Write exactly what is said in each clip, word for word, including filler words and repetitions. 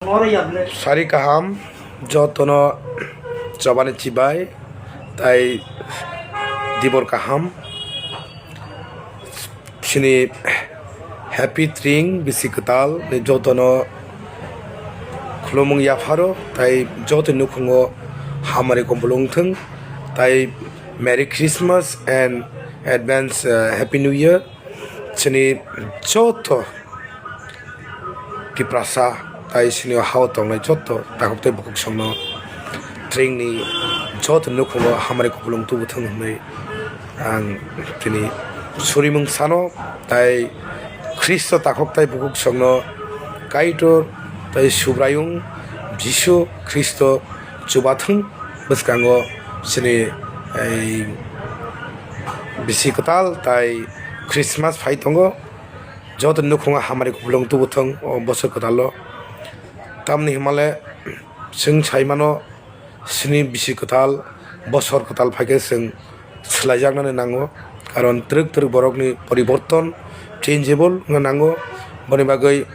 Sari kaham, jotono chobani chibai, tai dibor kaham, chini happy tring bisi kwtal ni jotono khulumung yapharo, tai joto nukhungo hamari kumbulung thung, tai Merry Christmas and advance, uh, Happy New Year. Chini joto Tiprasa tai chini hao tongnai joto takhuk tei bukhuk songno tringni joto nukhungo hamari kupulung tubuthung hwnwi ang tini surimung sano, tai Khristo takhuk tei bukhuk songno Kaitor tai Subraiyung Jisu Khristo chubathung bwskango chini ei bisi kwtal tai Christmas phai tongo. Joto nukhungo hamari kupulung tubuthung o bosor kwtalo. Tamni hwnmale chwng sai mano, chini bisi kwtal, bosor kwtal phaikhe chwng swlaijaknani nango. Karon twrwk twrwk borokni poriborton changeable wngna nango. Boni bagwi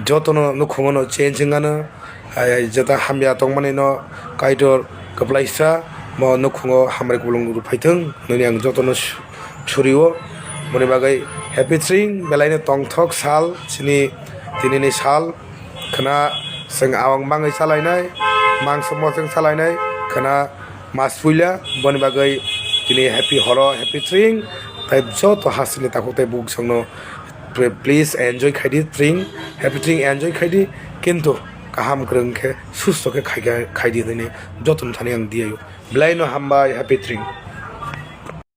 jotono nukhungo no change wngano. Hai, hai, jeta hamya tongmani no Kaitor kwplaisa mo nukhungo hamari kupulung rwphaithung hwnwi ang jotono su-, surio. Boni bagwi happy tring, belaino tongthok sal, chini tinini sal. Khwna chwng awang bangwi chalainai, mangso moseng chalainai, khwna mas puila, boni bagwi tini happy horo, happy tring, tai joto hasteni takhuk tei bukhuk songno Pre-, please enjoy khaidi tring, happy tring enjoy khaidi, kintu kaham kwrwng khe susto khe khaikha, khaidi hwnwi joto thani ang diyaio. Belaino hambai, happy tring.